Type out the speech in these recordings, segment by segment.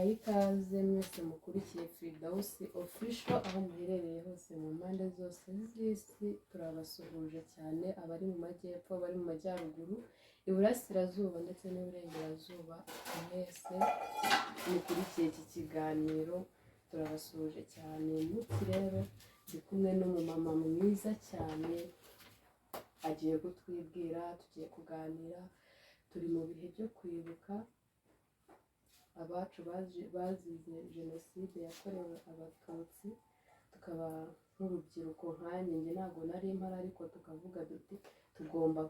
Tubahaye ikaze mwese mukurikiye Firidawusi Official aho muherereye hose mu mpande zose z'isi. Turabasuhuje cyane abari mu majyepfo, abari mu majyaruguru, iburasirazuba ndetse n'iburengerazuba. Mwese mukurikiye iki kiganiro, turabasuhuje cyane. Munsi rero ndi kumwe n'umumama mwiza cyane, agiye kutwibwira, tugiye kuganira. Turi mu bihe byo kwibuka abacu bazize Jenoside yakorewe Abatutsi. Tukaba nk'urubyiruko, nkanjye, njye ntabwo nari mpari, ariko tukavuga duti tugomba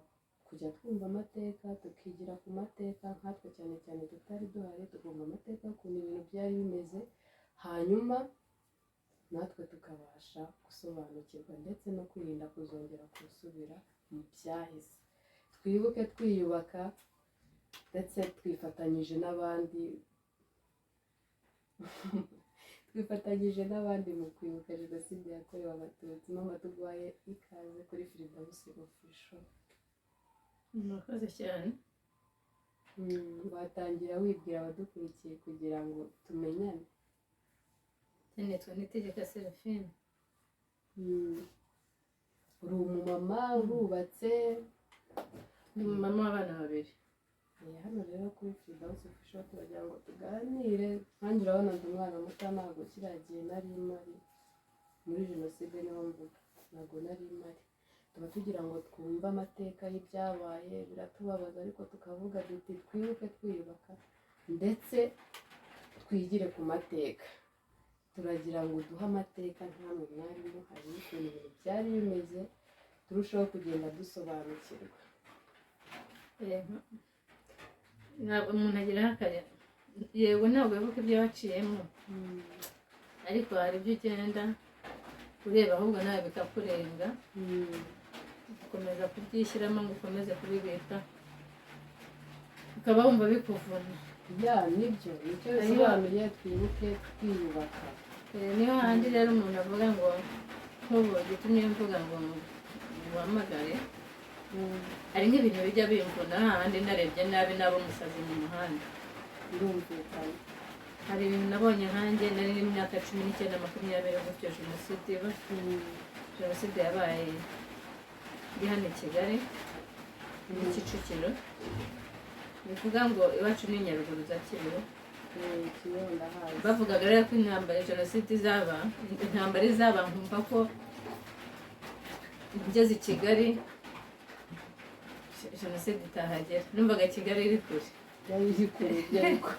kujya twumva amateka, tukigira ku mateka. Nkatwe cyane cyane tutari duhari, tugomba amateka y'ukuntu ibintu byari bimeze, hanyuma natwe tukabasha gusobanukirwa ndetse no kwirinda kuzongera gusubira mu byahise. Twibuke twiyubaka ndetse twifatanyije n'abandi mu kwibuka Jenoside yakorewe Abatutsi. Mama, tuguhaye ikaze kuri Firidawusi Official. Murakoze cyane. Watangira wibwira abadukurikiye kugira ngo tumenyane. Nitwa Nitegeka Seraphine. Uri umumama, urubatse? Ni umumama w'abana babiri. Hano rero kuri Firidawusi Official turagira ngo tuganire. Nkanjye urabona ndi umwana muto, ntabwo kiriya gihe nari mpari muri jenoside, niho mvuga, ntabwo nari mpari. Tuba tugira ngo twumve amateka y'ibyabaye. Biratubabaza, ariko tukavuga duti twibuke twiyubaka ndetse twigire ku mateka. Turagira ngo duhe amateka nkamwe mwari muhari, ukuntu ibintu byari bimeze, turusheho kugenda dusobanukirwa. Yego. Ntabwo umuntu ageraho akajya, yego, ntabwo wibuka ibyo waciyemo, ariko hari ibyo ugenda ureba ahubwo nawe bikakurenga, ukomeza kubyishyiramo ngo ukomeze kubibika, ukaba wumva bikuvuna. Ya, nibyo, nicyo bisobanuye twibuke twiyubaka. Niho handi rero umuntu avuga ngo nk'ubu gitumye mvuga ngo muhamagare, hari nk'ibintu bijya bimvuna hahandi narebye nabi nabo umusazi mu muhanda. Birumvikana. Hari ibintu nabonye nkanjye nari n'imyaka 19, 20 gutyo jenoside iba. Jenoside yabaye ndi hano i Kigali muri Kicukiro, bivuga ngo iwacu ni Nyaruguru za Kibeho. Kibeho ndahazi. Bavugaga rero ko intambara ya jenoside izaba, intambara izaba, nkumva ko ngeze i Kigali jenoside itahagera. Numvaga Kigali iri kure. Byari biri kure ibyo, ariko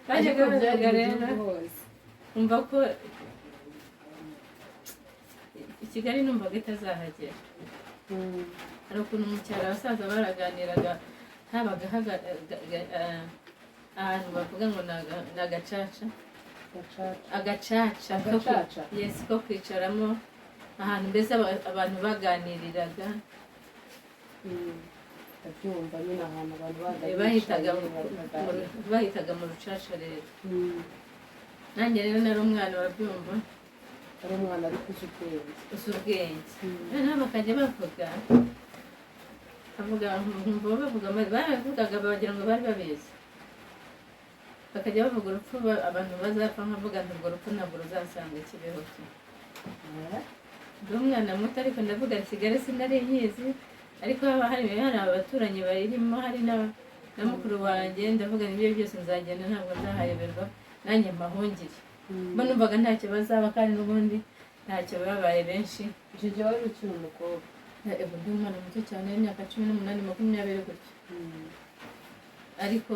Bajyaga ariko byari bavuga mu rero gihugu hose. Nkumva ko i Kigali numvaga itazahagera. Hari ukuntu mu cyaro abasaza baraganiraga, habaga ahantu bavuga ngo ni agacaca. Gacaca. Agacaca ko Agacaca? Yes, ko kwicaramo, ahantu mbese abantu baganiriraga. Ndabyumva nyine, ahantu abantu baza Bahitaga bicaye bakaganira. Bahitaga mu rucaca rero. Nanjye rero nari umwana, urabyumva. Ari umwana ariko uzi ubwenge. Uzi ubwenge. Noneho bakajya bavuga bavuga, nkumva bavuga, baravugaga bagira ngo bari babizi, bakajya bavuga urupfu abantu bazapfa, nkavuga nti urwo rupfu ntabwo ruzasanga Kibeho tu. Ndi umwana muto, ariko ndavuga Kigali sinari nyizi, ariko haba hari abaturanyi bayirimo, hari na mukuru wanjye. Ndavuga nibyo byose, nzagenda ntabwo nzahayoberwa, nanjye mpahungire. Mba numvaga ntacyo bazaba, kandi n'ubundi ntacyo babaye benshi. Icyo gihe wari ukiri umukobwa? Ubu ndi umwana muto cyane, w'imyaka 18, 20 gutyo. Ariko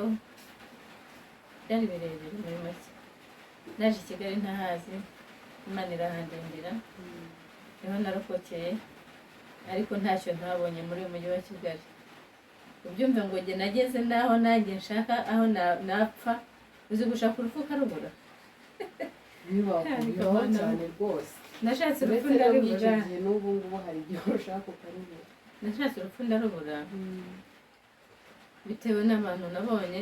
byari birebire. Muri make naje i Kigali ntahazi, Imana irahandindira, niho narokokeye, ariko ntacyo ntabonye muri uyu mujyi wa Kigali. Ubyumve ngo njye nageze n'aho nanjye nshaka aho napfa. Uzi gushaka urupfu ukarubura? Bibaho. Ariko Bibaho cyane rwose. Nashatse urupfu Uretse no muri icyo ndarubura. gihe, n'ubu ngubu hari igihe ushaka ukarubura. Nashatse urupfu ndarubura, bitewe n'abantu nabonye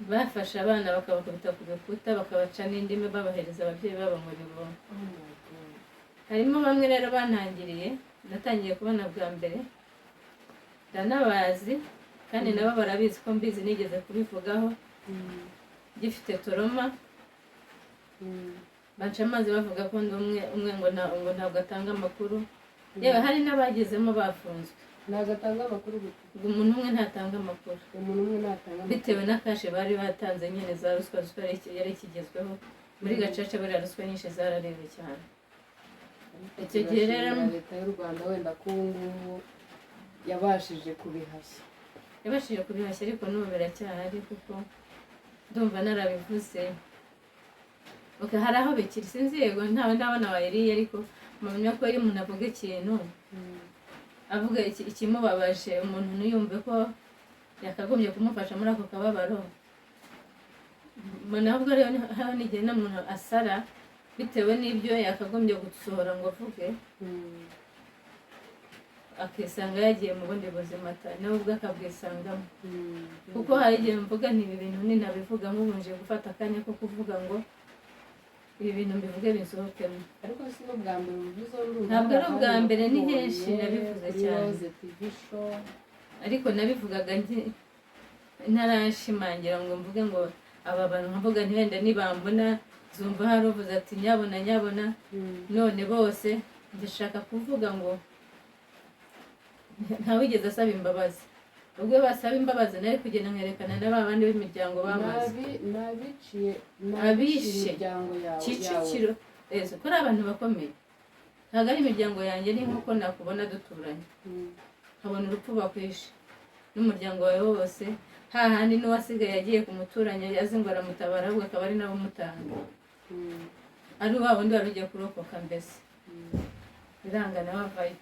bafashe abana bakabakubita ku bikuta, bakabaca n'indimi, babahereza ababyeyi babo ngo nibonke. Oh my God. Harimo bamwe rero bantangiriye, natangiye kubona bwa mbere, ndanabazi kandi nabo barabizi ko mbizi, nigeze kubivugaho. Gifite trauma. Banca amazi, bavuga ko ndi umwe umwe, ngo ntabwo atanga amakuru. Yewe, hari n'abagezemo bafunzwe. Ntabwo atanga amakuru gute? Ngo umuntu umwe ntatanga amakuru. Umuntu umwe ntatanga amakuru. Bitewe na cash bari batanze nyine za ruswa. Ruswa yari ikigezweho muri gacaca. Buriya ruswa nyinshi zararewe cyane. Ariko Icyo gihe rero- turashimira leta y'u Rwanda wenda ko ubu ngubu yabashije kubihashya. Yabashije kubihashya, ariko n'ubu biracyahari, kuko ndumva narabivuze. Okay, hari aho bikiri, sinzi yego, ntawe ndabona wayiriye, ariko mpamya ko iyo umuntu avuga ikintu, avuga ikimubabaje, umuntu ntiyumve ko yakagombye kumufasha muri ako kababaro, mbona ahubwo rero hariho n'igihe n'umuntu asara bitewe n'ibyo yakagombye gusohora ngo avuge, akisanga yagiye mu bundi buzima nawe ubwe akabwisangamo. Kuko hari igihe mvuga nti ibi bintu ninabivuga, nk'ubu gufata akanya ko kuvuga ngo ibi bintu mbivuge binsohokemo. Ariko si n'ubwa mbere ubivuze, ndumva. Ntabwo ari ubwa hari mbere, ni nakubonye henshi nabivuze kuri cyane. Rose TV show. Ariko nabivugaga ntarashimangira ngo mvuge ngo aba bantu, nkavuga nti wenda nibambona zumva hari uvuze ati nyabona nyabona. None bose ndashaka kuvuga ngo ntawigeze asaba imbabazi. Ubwo iyo basaba imbabazi, nari kugenda nkerekana na ba bandi b'imiryango bamaze N'abiciye Abishe. imiryango yawe. Kicukiro ese ko ari abantu bakomeye, ntabwo ari imiryango yanjye, ni nk'uko nakubona duturanye, nkabona urupfu bakwishe n'umuryango wawe wose, hahandi n'uwasigaye yagiye ku muturanyi azi ngo aramutabara, ahubwo akaba ari nawe umutanga, ari wa wundi wari ugiye kurokoka, mbese biranga nawe avayo.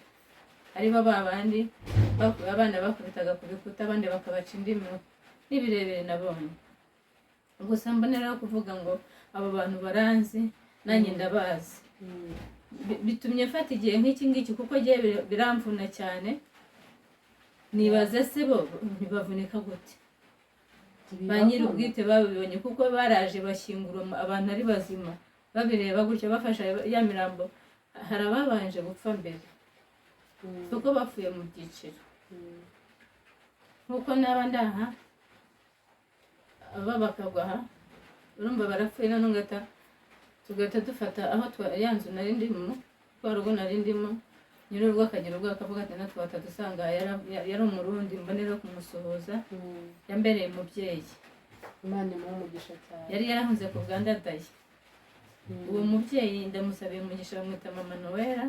Aribo ba bandi abana bakubitaga ku bikuta, abandi bakabaca indimi, ni birebire nabonye. Gusa mboneraho kuvuga ngo abo bantu baranzi, nanjye ndabazi. Bitumye mfata igihe nk'iki ngiki, kuko ngiye biramvuna cyane. Nibaze se bo ntibavunika gute, ba nyir'ubwite babibonye? Kuko baraje bashyingura abantu ari bazima, babireba gutyo, bafashe ya mirambo. Hari ababanje gupfa mbere, kuko bapfuye mu byiciro, nk'uko naba ndaha aba bakagwa aha, urumva barapfuye. None ngata tugahita dufata aho ya nzu nari ndimo, rwa rugo nari ndimo, nyir'urugo akagira ubwo akavuga ati natwe batadusanga. Yari Umurundi, mbonera kumusuhuza, yambereye umubyeyi. Imana imuhe umugisha cyane. Yari yarahunze ku bwa Ndadaye. Uwo mubyeyi ndamusabiye umugisha, bamwita Mama Noella.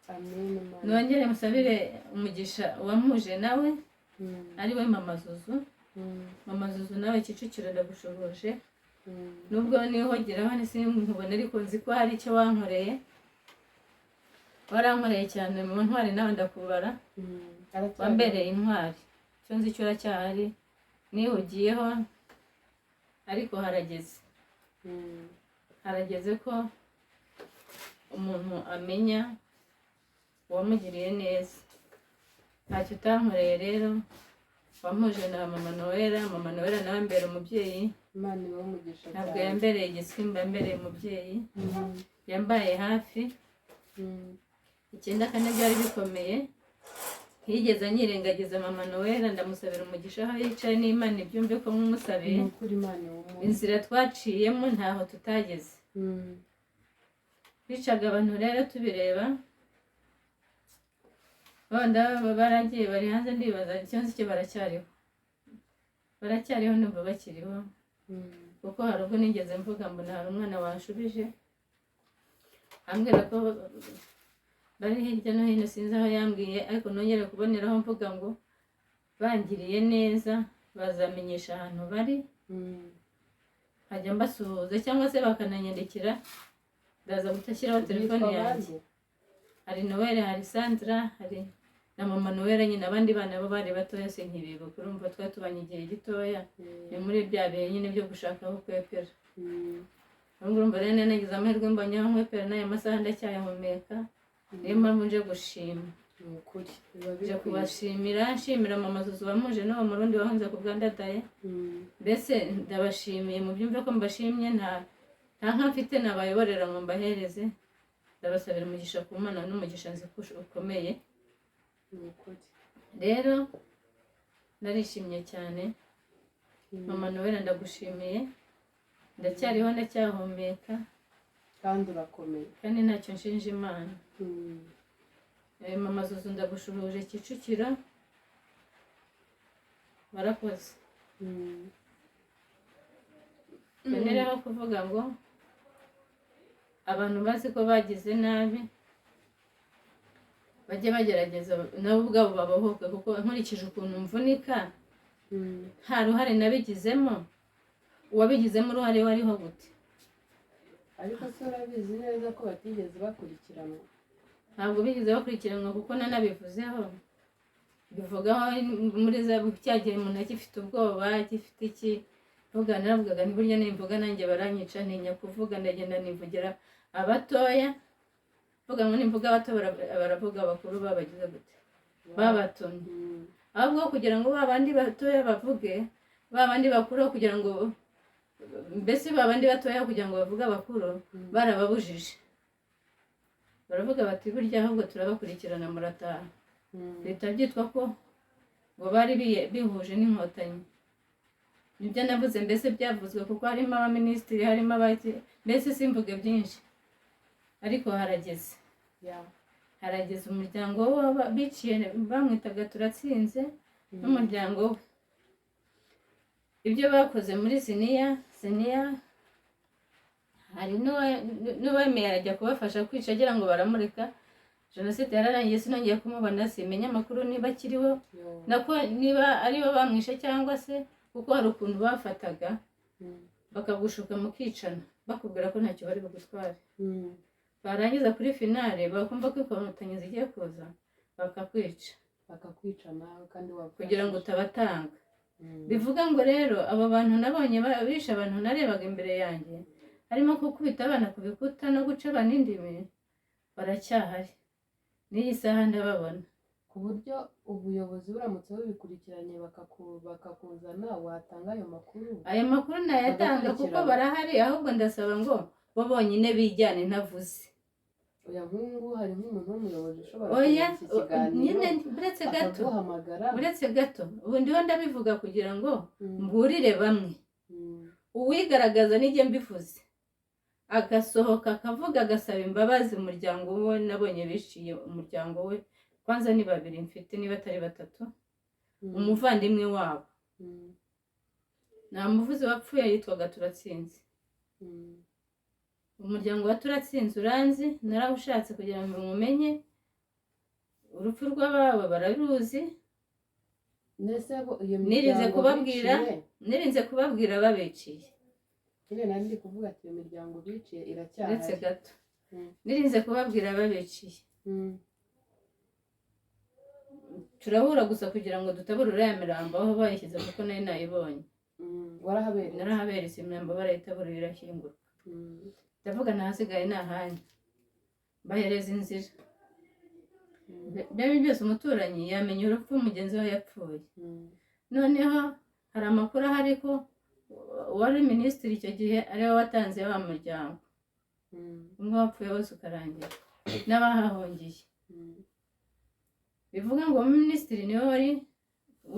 Amen, Imana. Nongere musabire umugisha uwampuje nawe, ari we Mama Zuzu. Mama Zuzu, nawe Kicukiro ndagushoboje. Nubwo nihogeraho nkubona, ariko nzi ko hari icyo wankoreye, warankoreye cyane mu ntwari, nawe ndakubara. Aracyari. Wambereye intwari, icyo nzi cyo uracyahari, nihugiyeho, ariko harageze, harageze ko umuntu amenya uwamugiriye neza. Ntacyo utankoreye rero, wampuje na Mama Noella. Mama Noella nawe mbere umubyeyi. Imana ibahe umugisha Ntabwo cyane. yambereye igisimba, yambereye umubyeyi, yambaye hafi. 94 byari bikomeye, ntiyigeze anyirengagiza. Mama Noella ndamusabira umugisha aho yicaye, n'Imana ibyumve ko nkumusabiye. Ni ukuri, Imana iwumuhe. Inzira twaciyemo ntaho tutageze. Bicaga abantu rero tubireba, wenda baba baragiye bari hanze, ndibaza icyo nzi cyo baracyariho, baracyariho, ndumva bakiriho. Kuko hari ubwo nigeze mvuga mbona hari umwana wanshubije ambwira ko bari hirya no hino, sinzi aho yambwiye. Ariko nongere kuboneraho mvuga ngo bangiriye neza bazamenyesha ahantu bari, nkajya mbasuhuza cyangwa se bakananyandikira, ndaza gutashyiraho telefone Bitwa yanjye. bande? Hari Noel, hari Sandra, hari na Mama Noel nyine. Abandi bana bo bari batoya, sinkibibuka, urumva twari tubanye igihe gitoya. Ni muri bya bihe nyine byo gushaka aho kwepera. Ubwo urumva rero nagize amahirwe mbonye aho nkwepera, n'aya masaha ndacyayahumeka, niyo mpamvu nje gushima. Ni ukuri biba Nje bikwiye. kubashimira, nshimira Mama Zuzu wamuje n'uwo Murundi wahunze ku bwa Ndadaye. Mbese ndabashimiye, mubyumve ko mbashimye. Nta nka mfite nabayoborera ngo mbahereze. Ndabasabira umugisha ku Mana, n'umugisha nzi ko ukomeye. Ni ukuri. Rero narishimye cyane. Mama Noella, ndagushimiye. Ndacyariho, ndacyahumeka. Kandi urakomeye. Kandi ntacyo nshinja Imana. Mama Zuzu, ndagushuhuje Kicukiro, warakoze. Mbonereho kuvuga ngo abantu bazi ko bagize nabi bajye bagerageza nabo ubwabo babohoke, kuko nkurikije ukuntu mvunika, nta ruhare nabigizemo. Uwabigizemo uruhare wariho gute? Ariko se urabizi neza ko batigeze bakurikiranwa? Ntabwo bigeze bakurikiranwa, kuko nanabivuzeho, bivugaho muri za cya gihe umuntu agifite ubwoba, agifite iki, vuga. Naravugaga nti burya nimvuga nanjye baranyica, ntinya kuvuga, ndagenda nivugira abatoya, vuga ngo nimvuga abato baravuga abakuru babagize gute, babatumye. Ahubwo kugira ngo ba bandi batoya bavuge ba bandi bakuru, kugira ngo mbese ba bandi batoya kugira ngo bavuge abakuru, barababujije, baravuga bati burya ahubwo turabakurikirana, murataha. Leta byitwa ko ngo bari bihuje n'Inkotanyi. Nibyo navuze, mbese byavuzwe kuko harimo abaminisitiri, harimo abaki, mbese simvuge byinshi, ariko harageze. Harageze. Umuryango we biciye bamwitaga Turatsinze n'umuryango we, ibyo bakoze muri siniya, hari n'uwemeye arajya kubafasha kwica, agira ngo baramureka. Jenoside yararangiye, sinongeye kumubona, simenya amakuru niba akiriho. Yo. Nako niba aribo bamwishe cyangwa se, kuko hari ukuntu bafataga bakagushuka mukicana, bakubwira ko ntacyo bari bugutware, barangiza kuri finale bakumva ko Inkotanyi zigiye kuza, bakakwica. Bakakwica nawe kandi wapfa. Kugira ngo utabatanga. Bivuga ngo rero abo bantu nabonye bishe abantu narebaga imbere yanjye, harimo gukubita abana ku bikuta no guca abana indimi, baracyahari n'iyi saha ndababona. Ku buryo ubuyobozi buramutse bubikurikiranye bakakuzana, watanga ayo makuru? Ayo makuru nayatanga kuko Bagakurikirana. barahari. Ahubwo ndasaba ngo bo bonyine bijyane ntavuze. Oya, nk'ubu hari nk'umuntu w'umuyobozi ushobora Oya. kureba iki kiganiro Nyine uretse gato. akaguhamagara. Uretse gato, ubu ndiho ndabivuga kugira ngo mburire bamwe. Uwigaragaza nijye mbivuze, agasohoka akavuga, agasaba imbabazi umuryango we nabonye biciye, umuryango we kwanza ni babiri mfite niba atari batatu, umuvandimwe wabo nta muvuzi wapfuye yitwaga Turatsinze. Umuryango wa Turatsinze uranzi, narawushatse kugira ngo mumenye urupfu rw'ababo, bararuzi. Mbese iyo Nirinze miryango kubabwira. biciye, Nirinze kubabwira babiciye. Nyine nari ndi kuvuga ati iyo miryango biciye Uretse iracyahari. gato. Nirinze kubabwira babiciye. Turahura gusa kugira ngo dutabure uriya mirambo aho bayishyize, kuko nari nayibonye. Warahabereye? Narahaberetse, imirambo barayitaburuye irashyingurwa. Ndavuga ntahasigaye ni ahanyu, mbahereza inzira. Byari byose umuturanyi yamenya urupfu mugenzi we yapfuye. Noneho hari amakuru ahari ko uwari minisitiri icyo gihe ariwe watanze wa muryango umwe wapfuye wose ukarangira n'abahahungiye. Bivuga ngo minisitiri niwe wari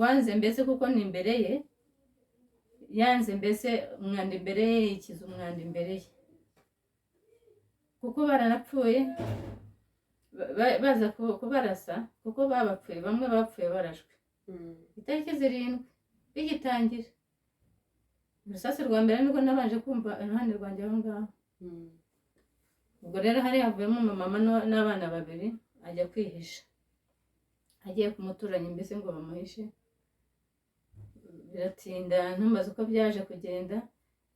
wanze mbese, kuko ni imbere ye yanze mbese umwanda imbere ye, yikiza umwanda imbere ye, kuko baranapfuye baza kubarasa, kuko babapfuye, bamwe bapfuye barashwe. Itariki 7 bigitangira, urusasu rwa mbere nibwo nabanje kumva iruhande rwanjye aho ngaho. Ubwo rero hari havuyemo umumama n'abana babiri, ajya kwihisha, agiye ku muturanyi mbese ngo bamuhishe. Biratinda, ntumbaze uko byaje kugenda,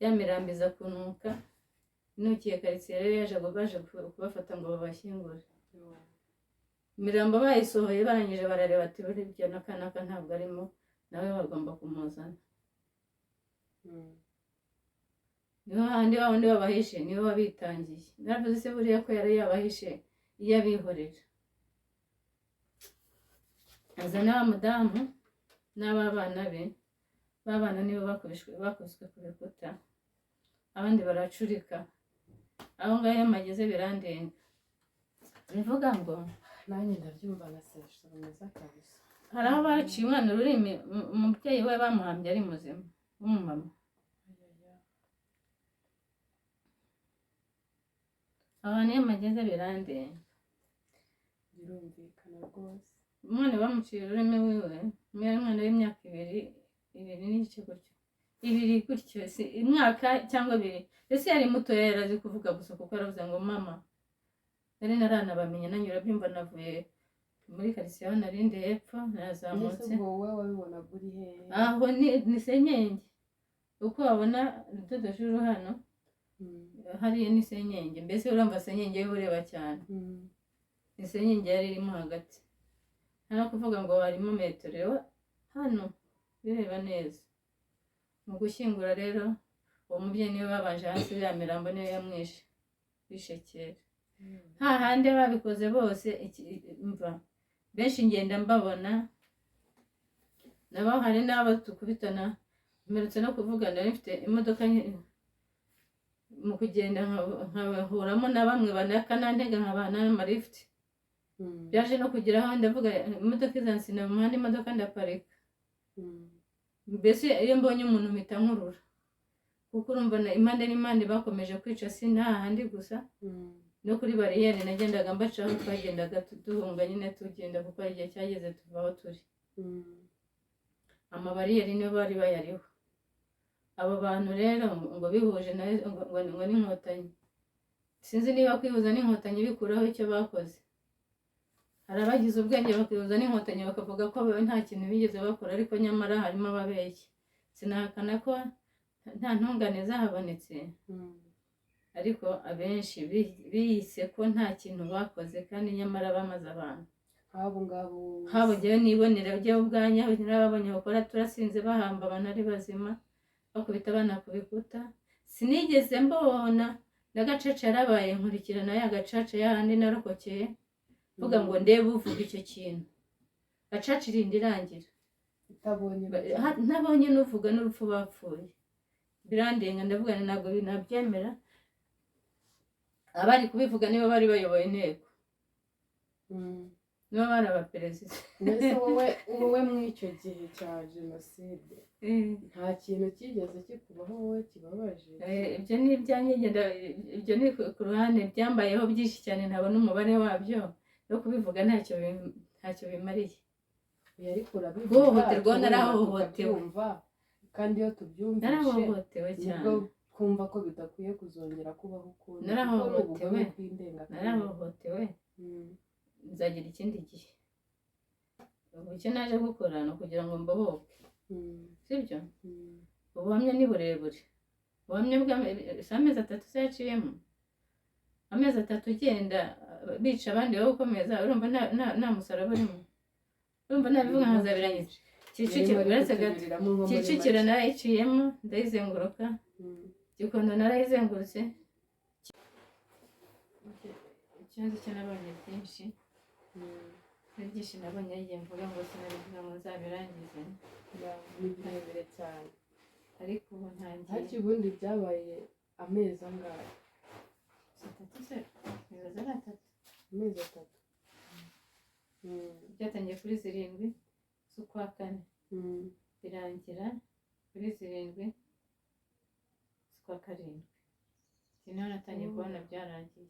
ya mirambo iza kunuka, inukiye karitsiye. Rero yaje baje kubafata ngo babashyingure. Imirambo bayisohoye, barangije barareba ati burya n'aka n'aka ntabwo arimo, nawe bagomba kumuzana. Niho handi wa wundi wabahishe niwe wabitangiye. Naravuze se buriya ko yari yabahishe, iyo abihorera azana wa mudamu n'ababana be, babana nibo bakubiswe ku bikuta, abandi baracurika. Aho ngaho iyo mpageze birandenga, bivuga ngo Nanjye ndabyumva nka sesha mwiza kabisa. Hari aho baciye umwana ururimi, umubyeyi we bamuhambye ari muzima w'umumama. Abantu iyo mageze birandenga. Birumvikana rwose. Umwana bamuciye ururimi wiwe, umwe yari umwana w'imyaka 2, 2 n'igice gutyo, 2 gutyo, si umwaka cyangwa 2, mbese yari mutoya, yari azi kuvuga gusa, kuko yaravuze ngo mama. Nari naranabamenye nanjye, urabyumva, navuye muri karitsiye aho narindi hepfo, Mbese narazamutse. ubwo wowe wabibonaga uri hehe? Aho ni senyenge, uko wabona urudodo hano, hariya ni senyenge. Mbese urumva senyenge yo ureba cyane, ni senyenge yari irimo hagati, nta no kuvuga ngo harimo metero hano bireba neza. Mu gushyingura rero, uwo mubyeyi niwe babanje hasi, iriya mirambo niyo yamwishe, bishe kera hahandi babikoze bose. Mva benshi ngenda mbabona nabo, hari n'abo tukubitana. Mperutse no kuvuga, nari mfite imodoka mu kugenda nkahuramo na bamwe bakanantega, nkabana n'amalifuti. Byaje no kugera aho ndavuga imodoka izansina mu muhanda, imodoka ndaparika. Mbese iyo mbonye umuntu mpita nkurura, kuko urumva impande n'impande bakomeje kwica, si nta handi gusa, no kuri bariyeri nagendaga mbacaho. Twagendaga duhunga nyine, tugenda, kuko hari igihe cyageze tuva aho turi. Amabariyeri niyo bari bayariho. Abo bantu rero ngo bihuje ngo n'Inkotanyi, sinzi niba kwihuza n'Inkotanyi bikuraho icyo bakoze. Hari abagize ubwenge bakihuza n'Inkotanyi, bakavuga ko bo nta kintu bigeze bakora, ariko nyamara harimo ababeshyi. Sinahakana ko nta ntungane zahabonetse, ariko abenshi biyise ko nta kintu bakoze, kandi nyamara bamaze abantu. Nk'abo ngabo? Haba njyewe nibonera, ujyewe ubwanjye narababonye bakora turasinze, bahamba abantu ari bazima, bakubita abana ku bikuta. Sinigeze mbona na gacaca yarabaye, nkurikirana ya gacaca y'ahandi narokokeye, mvuga ngo ndebe uvuga icyo kintu. Gacaca irinda irangira utabonye? Ntabonye n'uvuga n'urupfu bapfuye. Birandenga, ndavuga nti ntabwo nabyemera. Abari kubivuga nibo bari bayoboye inteko, nibo bari abaperezida. Mbese wowe muri icyo gihe cya jenoside nta kintu cyigeze kikubaho wowe kibabaje? Ibyo ni ibyanjye ibyo ni ku ruhande. Byambayeho byinshi cyane, ntabona umubare wabyo, no kubivuga ntacyo bimariye. Oya, ariko urabivuga, Guhohoterwa, tubona narahohotewe. tukabyumva, kandi iyo tubyumvise Narahohotewe cyane. nibwo twumva ko bidakwiye kuzongera kubaho ukundi, kuko ni Narahohotewe. ubugome bw'indengakamere. Narahohotewe. Nzagira ikindi gihe. Ubu icyo naje gukora ni ukugira ngo mbohoke, sibyo? Ubuhamya ni burebure, ubuhamya bwa si amezi 3 se yaciyemo, amezi 3 ugenda bica abandi, wowe ukomeza. Urumva nta musaraba urimo? Urumva nabivuga nkazabirangiza? Kicukiro, Yarimo ari uretse gato, kutunyuriramo nko muri Kicukiro make. narayiciyemo ndayizenguruka, Gikondo narayizengurutse. Ikibazo cyo nabonye byinshi, ni byinshi nabonye, igihe mvuga ngo sinabivuga ngo nzabirangize. Yeah, ni birebire cyane. Ariko ubu ntangiye. Ariko ubundi byabaye amezi angahe? 3 se, nibaza ari 3. Amezi 3. Byatangiye kuri 7 z'ukwa kane, birangira kuri 7 z'ukwa karindwi. Iki niho natangiye kubona byarangiye.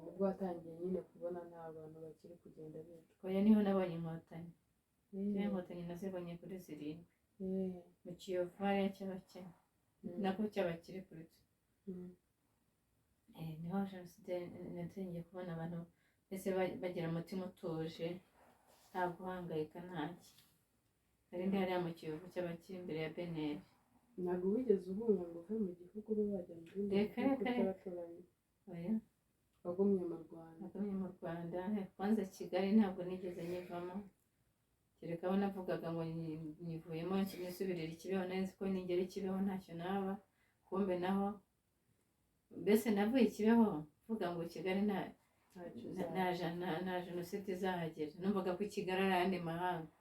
Nibwo watangiye nyine kubona nta bantu bakiri kugenda bicwa? Oya, niho nabonye Inkotanyi. Inkotanyi nazibonye kuri 7 mu Kiyovu hariya cy'abakene, nako cy'abakire kuri twe. Niho jenoside natangiye kubona abantu mbese bagira umutima utuje, nta guhangayika, ntaki. Nari ndi hariya mu Kiyovu cy'abakire imbere ya Beneri. Ntabwo wigeze uhunga ngo uve mu gihugu, ube wajya mu bindi Reka, bihugu reka, reka. by'abaturanyi? Oya. Wagumye mu Rwanda? Nagumye mu Rwanda. Kwanza Kigali ntabwo nigeze nyivamo, kereka aho navugaga ngo nyivuyemo nisubirira i Kibeho. Nari nzi ko ningera i Kibeho ntacyo naba, kumbe naho. Mbese navuye i Kibeho mvuga ngo Kigali nta Ntacyo nta uzaba. nta jenoside izahagera. Numvaga ko i Kigali ari ayandi mahanga.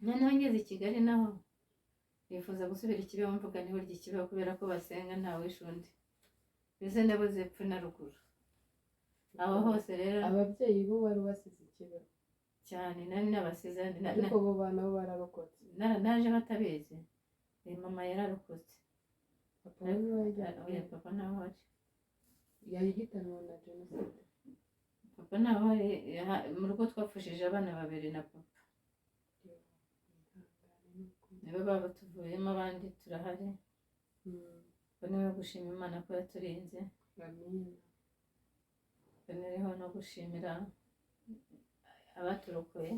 Noneho ngeze i Kigali naho nifuza gusubira i Kibeho, mvuga ntiburye i Kibeho kubera ko basenga ntawishe undi. Mbese ndabuze epfo na ruguru, aho hose rero. Ababyeyi bo wari wasize i Kibeho? Cyane, nari nabasize Ariko bo bana bo bararokotse? Naje batabizi. Mama yararokotse. Papa we niwe wajyanye? Oya, papa ntaho ari. Yahitanwe na jenoside? Papa ntaho ari. Mu rugo twapfushije abana babiri na papa. Nibo baba tuvuyemo, abandi turahari. Boneyeho gushima Imana ko yaturinze. Amina. Boneyeho no gushimira abaturokoye,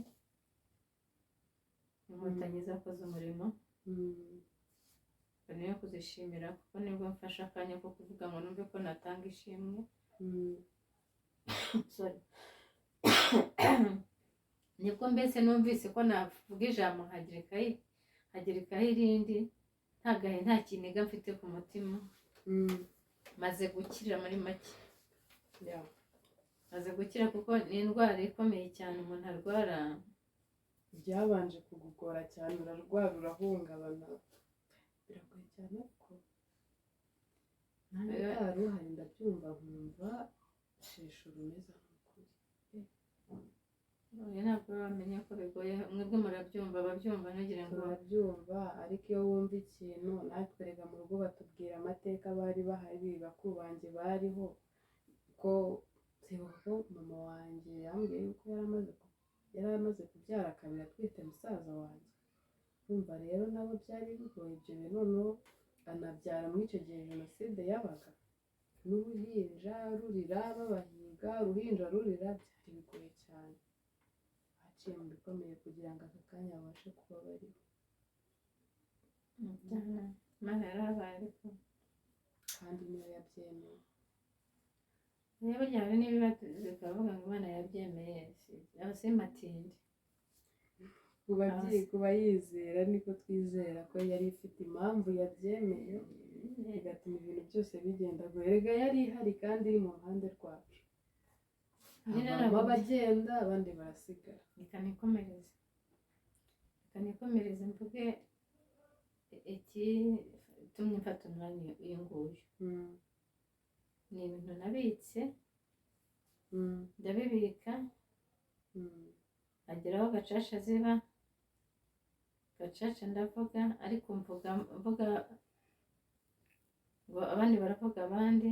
Inkotanyi zakoze umurimo. Boneyeho kuzishimira kuko nibwo mfashe akanya ko kuvuga ngo numve ko natanga ishimwe. Sorry. Nibwo mbese numvise ko navuga ijambo nkagerekaho irindi, nta gahe, nta kiniga mfite ku mutima. Maze gukira muri make. Maze gukira kuko ni indwara ikomeye cyane umuntu arwara. Byabanje kugugora cyane, urarwara, urahungabana, biragoye cyane, ariko nanjye utari uhari ndabyumva, nkumva shesha urumeza nk'ukuri. Oya, ntabwo bamenya ko bigoye. Mwebwe murabyumva, ababyumva ntugire ngo Turabyumva, ariko iyo wumva ikintu, natwe rega mu rugo batubwira amateka, bari bahari, bakuru banjye bariho, ko nzibuka ko mama wanjye yambwiye yuko yari amaze kubyara kabiri atwite musaza wanjye. Urumva rero nabo byari bigoye ibyo bintu, noneho anabyara muri icyo gihe jenoside yabaga, n'uruhinja rurira babahiga, uruhinja rurira, byari bigoye cyane. Baciye mu bikomeye kugira ngo aka kanya babashe kuba bariho. Imana yarahabaye ariko. Kandi niyo yabyemeye. Niba burya hari n'ibiba bikavuga ngo Imana yabyemeye, aba simatinde. Kuba yizera niko twizera ko yari ifite impamvu yabyemeye, bigatuma ibintu byose bigenda. Erega yari ihari kandi iri mu ruhande rwacu. Nyine Havamo ntabwo- abagenda, abandi barasigara. Reka nikomereze mvuge ikitumye mfata umwanya uyu nguyu. Ni ibintu nabitse, ndabibika, ageraho gacaca ziba gacaca, ndavuga, ariko mvuga ngo abandi baravuga abandi,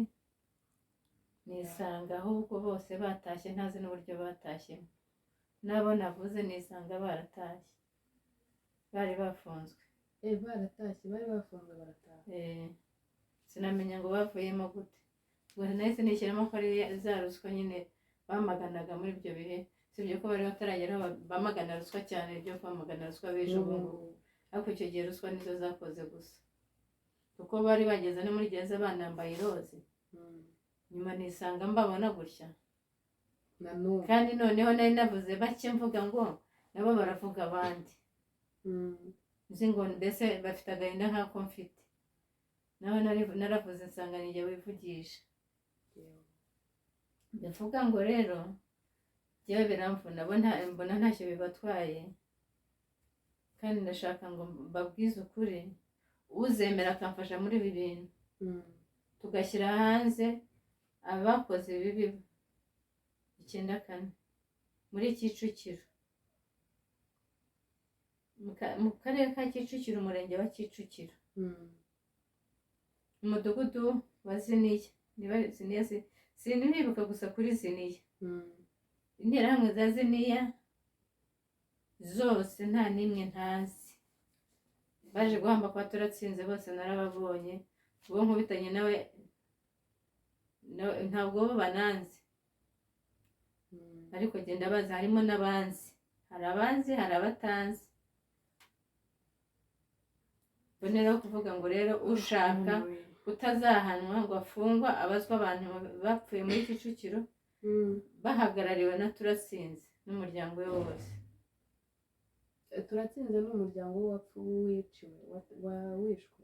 nisanga ahubwo bose batashye, ntazi n'uburyo batashyemo. N'abo navuze nisanga baratashye, bari bafunzwe. Baratashye, bari bafunzwe barataha. Sinamenya ngo bavuyemo gute. Ubwo nahise nishyiramo ko ari za ruswa nyine bamaganaga muri ibyo bihe, sibyo ko bari batarageraho bamagana ruswa cyane, ibyo kwamagana ruswa bije ubu ngubu, ariko icyo gihe ruswa nizo zakoze gusa, kuko bari bageze no muri gereza banambaye iroze. Nyuma nisanga mbabona gutya. Na n'ubu. Kandi noneho nari navuze bake, mvuga ngo nabo baravuga abandi, nzi ngo mbese bafite agahinda nk'ako mfite. Naho naravuze nsanga nijye wivugisha. Bivuga ngo rero njyewe biramvuna, bo mbona ntacyo bibatwaye, kandi ndashaka ngo mbabwize ukuri. Uzemera akamfasha muri ibi bintu, tugashyira hanze abakoze ibibi 94 muri Kicukiro, mu karere ka Kicukiro, umurenge wa Kicukiro, umudugudu wa Ziniya, niba Ziniya, sinibuka gusa kuri Ziniya. Interahamwe za Ziniya zose nta n'imwe ntazi. Baje guhamba kwa Turatsinze bose narababonye. Uwo nkubitanye nawe ntabwo bo bananzi, ariko genda bazi, harimo n'abanzi, hari abanzi, hari abatanzi. Mboneraho kuvuga ngo rero ushaka kutazahanwa ngo afungwa abazwa abantu bapfuye muri Kicukiro bahagarariwe na Turatsinze n'umuryango we wose. Turatsinze ni umuryango wiciwe, wishwe?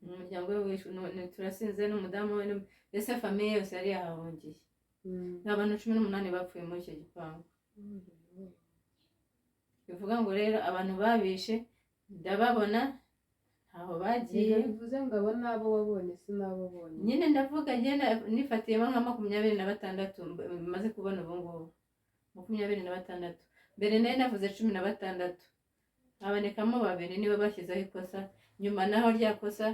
Umuryango we wishwe ni Turatsinze n'umudamu we, mbese famille yose yari yahahungiye. Ni abantu 18 bapfuye muri icyo gipangu. Bivuga ngo rero abantu babishe ndababona, ntaho bagiye. Bivuze ngo abo ni abo wabonye, si n'abo ubonye? Nyine ndavuga njye nifatiyemo nka 26 maze kubona ubu ngubu, 26. Mbere nari navuze 16, habonekamo babiri nibo bashyizeho ikosa. Nyuma naho rya kosa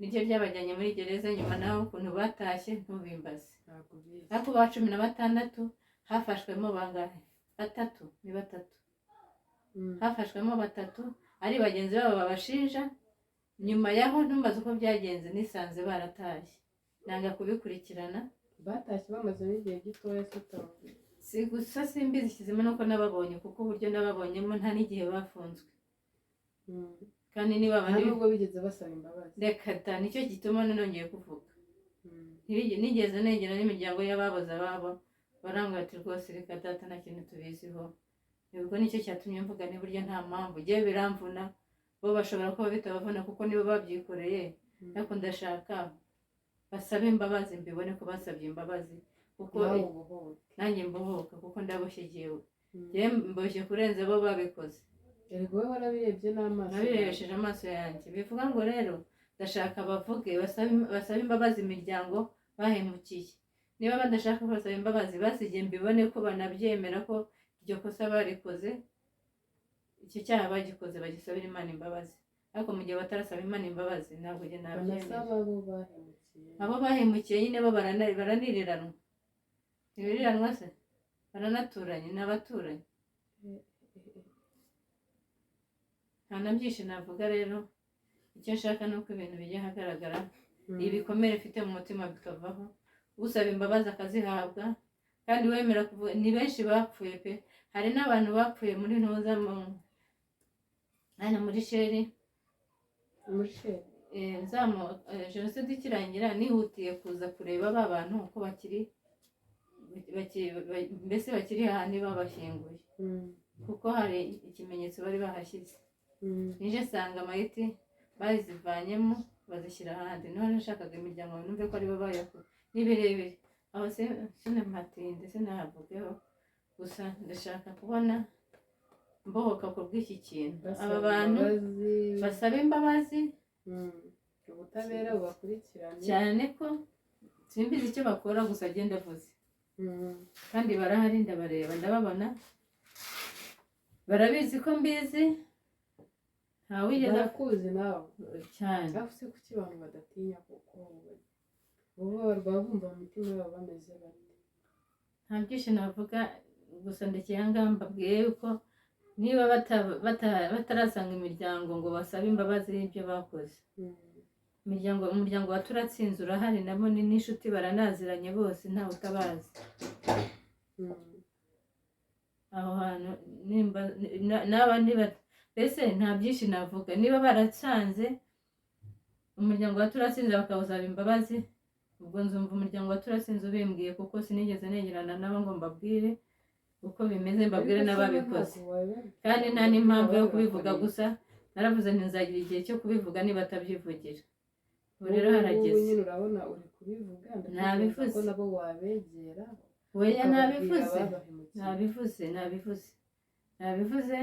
Nibyo byabajyanye muri gereza. Nyuma naho ukuntu batashye ntubimbaze. Ntabwo ubizi. Ariko ba 16 hafashwemo bangahe? Batatu, ni batatu. Hafashwemo batatu ari bagenzi babo babashinja. Nyuma yaho ntumbaze uko byagenze, nisanze baratashye, nanga kubikurikirana. Batashye bamazemo igihe gitoya se utavuga? Si gusa simbizi kizima nuko nababonye, kuko uburyo nababonyemo nta n'igihe bafunzwe. Kandi niba Nta abandi nubwo bigeze basaba imbabazi. Reka ta, nicyo gituma nongeye kuvuga. Nigeze negera n'imiryango y'ababuze ababo, barambwira ati rwose reka data, nta kintu tubiziho. Ubwo nicyo cyatumye mvuga ni burya nta mpamvu ngewe biramvuna, bo bashobora kuba bitabavuna kuko nibo babyikoreye. Ariko ndashaka basabe imbabazi, mbibone ko basabye imbabazi, kuko Nawe ubohoke. Nanjye mbohoka, kuko ndaboshye jyewe. Njyewe mboshye kurenza bo babikoze. Erega wowe warabirebye n'amaso yawe. Nabirebesheje amaso yanjye. Bivuga ngo rero ndashaka bavuge, basabe imbabazi imiryango bahemukiye. Niba badashaka basaba imbabazi, basigiye mbibone ko banabyemera ko iryo kosa barikoze, icyo cyaha bagikoze, bagisabira Imana imbabazi. Ariko mu gihe batarasaba Imana imbabazi, ntabwo njye nabyemera. Banasaba abo bahemukiye. Abo bahemukiye nyine bo baraniriranywa, ntibiriranwa se? Baranaturanye, ni abaturanyi. Nta na byinshi navuga rero. Icyo nshaka ni uko ibintu bijya ahagaragara, ibikomere mfite mu mutima bikavaho, usaba imbabazi akazihabwa, kandi wemera kuvuga. Ni benshi bapfuye pe. Hari n'abantu bapfuye muri ntuza, hano muri sheri. Muri sheri? Nzamu jenoside ikirangira nihutiye kuza kureba ba bantu uko bakiri, mbese bakiri hahandi babashyinguye, kuko hari ikimenyetso bari bahashyize. Nije nsanga amayiti bazivanyemo bazishyira ahandi. Niho nashakaga imiryango numve ko aribo bayakuye. Ni birebire aho, sinampatinde, sinahavugeho. Gusa ndashaka kubona mbohoka ku bw'iki kintu. Aba Basaba bantu imbabazi. basaba imbabazi. Ubutabera bubakurikirane. Cyane ko simbizi icyo bakora, gusa agenda avuze. Kandi barahari, ndabareba, ndababona, barabizi ko mbizi, ntawigeze Barakuzi nawe? Cyane. Ariko se kuki abantu badatinya? Kuko bo baba bumva mu mitima yabo bameze bate? Nta byinshi navuga, gusa ndekeye aha ngaha. Mbabwiye yuko niba batarasanga imiryango ngo basabe imbabazi y'ibyo bakoze, umuryango wa Turatsinze urahari, nabo ni n'inshuti, baranaziranye bose, ntawe utabazi. Aho hantu nimba naba niba mbese nta byinshi navuga. Niba barasanze umuryango wa Turatsinze bakawusaba imbabazi, ubwo nzumva umuryango wa Turatsinze ubimbwiye, kuko sinigeze negerana nabo ngo mbabwire uko bimeze, mbabwire Ariko se n'ababikoze. ntabwo wabibabwira? Kandi nta n'impamvu yo kubivuga. Babibakoreye. Gusa naravuze nti nzagira igihe cyo kubivuga niba atabyivugira. Ubu rero Ubu ngubu harageze. nyine urabona uri kubivuga, ndatekereza Nabivuze. ko nabo wabegera Weya, ukababwira nabivuze. ababahemukiye. Nabivuze, nabivuze, nabivuze.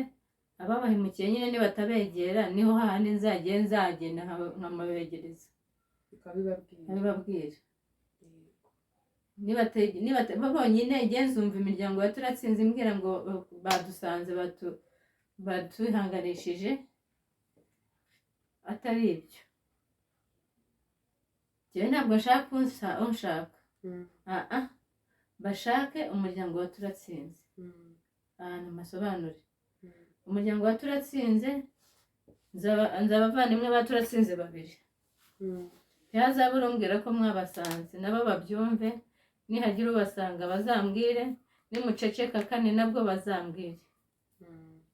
Ababahemukiye nyine nibatabegera, niho hahandi nzagiye nzagenda nkamubegereza. Ukabibabwira. Nkabibabwira. Niba bonyine njye nzumva imiryango ya Turatsinze imbwira ngo badusanze batuhanganishije. Atari ibyo, njyewe ntabwo nshaka unshaka. Ah, bashake umuryango wa Turatsinze. Ahantu masobanure. Umuryango wa Turatsinze, nzi abavandimwe ba Turatsinze babiri. Ntihazabura umbwira ko mwabasanze, nabo babyumve. Nihagira ubasanga bazambwire, nimuceceka kane nabwo bazambwire.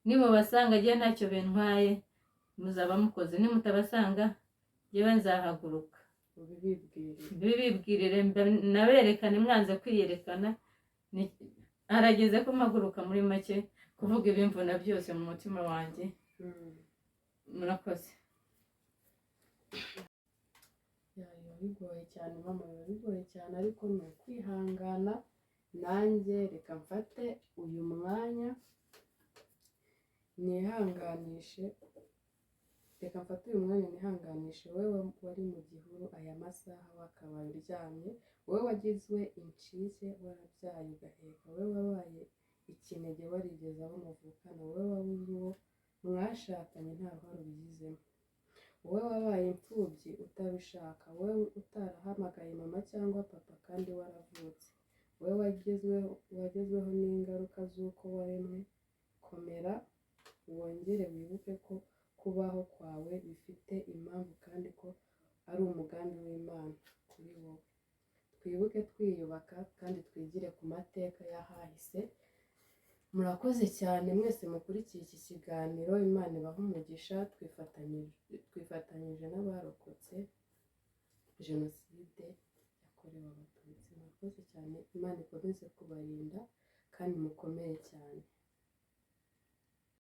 Nimubasanga njyewe ntacyo bintwaye, muzaba mukoze. Nimutabasanga njyewe nzahaguruka. Ubibibwire. Bibibwirire, naberekane mwanze kwiyerekana. Harageze ko mpaguruka, muri make kuvuga ibimvuna byose mu mutima wanjye. Murakoze. Ya, biba bigoye cyane mama, biba bigoye cyane, ariko ni ukwihangana. Nanjye reka mfate uyu mwanya nihanganishe, reka mfate uyu mwanya nihanganishe wowe wari mu gihuru aya masaha wakabaye uryamye, wowe wagizwe incike warabyaye ugaheka, wowe wabaye ikinege warigeze abo muvukana, wowe wabuze uwo mwashakanye nta ruhare ubigizemo. Wowe wabaye imfubyi utabishaka, wowe utarahamagaye mama cyangwa papa kandi waravutse, wowe wagezweho n'ingaruka z'uko waremwe, komera wongere wibuke ko kubaho kwawe bifite impamvu kandi ko ari umugambi w'Imana kuri wowe. Twibuke twiyubaka kandi twigire ku mateka y'ahahise. Murakoze cyane mwese mukurikiye iki kiganiro. Imana ibahe umugisha. Twifatanyije n'abarokotse Jenoside yakorewe Abatutsi. Murakoze cyane, Imana ikomeze kubarinda kandi mukomere cyane.